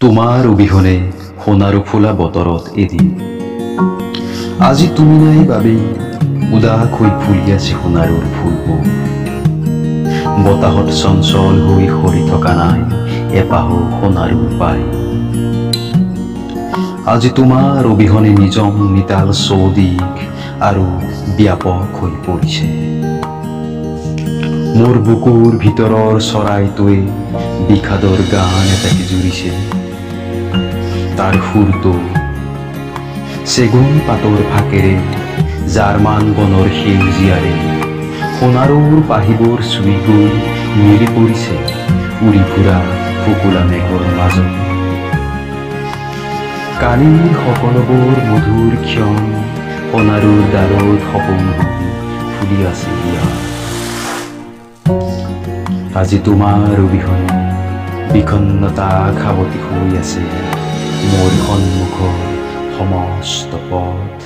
তোমাৰ অবিহনে সোণাৰু ফুলা বতৰত এদিন আজি তুমি নাই বাবেই উদাস হৈ ফুলি আছে সোণাৰুৰ ফুলবোৰ। বতাহত চঞ্চল হৈ সৰি থকা নাই এপাহো সোণাৰুৰ পাই। আজি তোমাৰ অবিহনে নিজম নিতাল চৌদিশ আৰু ব্যাপক হৈ পৰিছে। মোৰ বুকুৰ ভিতৰৰ চৰাইটোৱে বিষাদৰ গান এটাকে জুৰিছে। তাৰ সুৰটো চেগুন পাতৰ ফাকেৰে, জাৰ্মান বনৰ সেউজীয়াৰে সোণাৰুৰ পাহিবোৰ চুই গৈ মিলি পৰিছে উৰি ফুৰা শুকুলা মেঘৰ মাজত। কালিৰ সকলোবোৰ মধুৰ ক্ষণ সোণাৰুৰ ডালত সপোন হৈ ফুলি আছে ইয়াত। আজি তোমাৰ অবিহনে বিষণ্ণতাক সাৱটি শুই আছে মোৰ সন্মুখৰ সমস্ত পথ।